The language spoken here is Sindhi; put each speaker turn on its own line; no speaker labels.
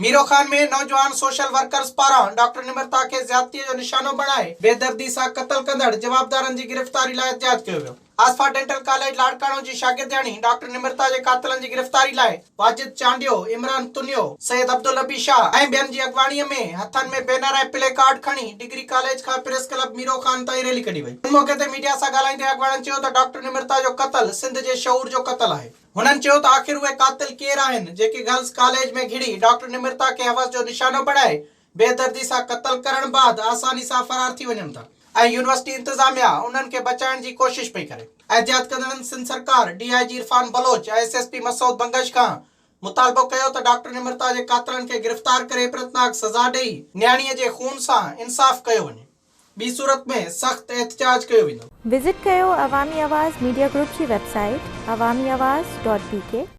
ميرو خان ۾ نوجوان سوشل ورڪرز پاران ڊاڪٽر نمرتا کي زيادتي جو نشانو بڻائي بيدردي سان قتل ڪندڙ جوابدارن جي گرفتاري لاء احتجاج ڪيو ويو. آصفه ڊينٽل ڪاليج لاڙڪاڻو جي شاگردياڻي ڊاڪٽر نمرتا جي قاتلن جي گرفتاري لاء واجد چانڊيو، عمران تنيو، سيد عبدالنبي شاهه ۽ ٻين جي اڳواڻي ۾ هٿن ۾ بينر ۽ پلي ڪارڊ کڻي ڊگري ڪاليج کان پريس ڪلب ميرو خان تائين ريلي ڪڍي وئي. ان موقعي تي ميڊيا سان ڳالهائيندي اڳواڻن چيو ته ڊاڪٽر نمرتا جو قتل سنڌ جي شعور جو قتل آهي. هنن چيو ته آخر اهي قاتل ڪير آهن جيڪي گرلز ڪاليج ۾ گهڙي ڊاڪٽر نمرتا کي حوس جو نشانو بڻائي بيدردي سان قتل ڪرڻ بعد آساني سان فرار ٿي وڃن ٿا ۽ يونيورسٽي انتظاميا انهن کي بچائڻ جي ڪوشش پئي ڪري. احتجاج ڪندڙن سنڌ سرڪار، D I G Irfan Baloch ۽ S S P Masood Bangash کان مطالبو ڪيو ته ڊاڪٽر نمرتا جي قاتلن کي گرفتار ڪري عبرتناڪ سزا ڏئي نياڻيء جي خون سان انصاف ڪيو وڃي. ٻي صورت ۾ سخت احتجاج ڪيو ويندو.
وزٽ ڪيو عوامي آواز ميڊيا گروپ جي website Awami Awaz dot B K.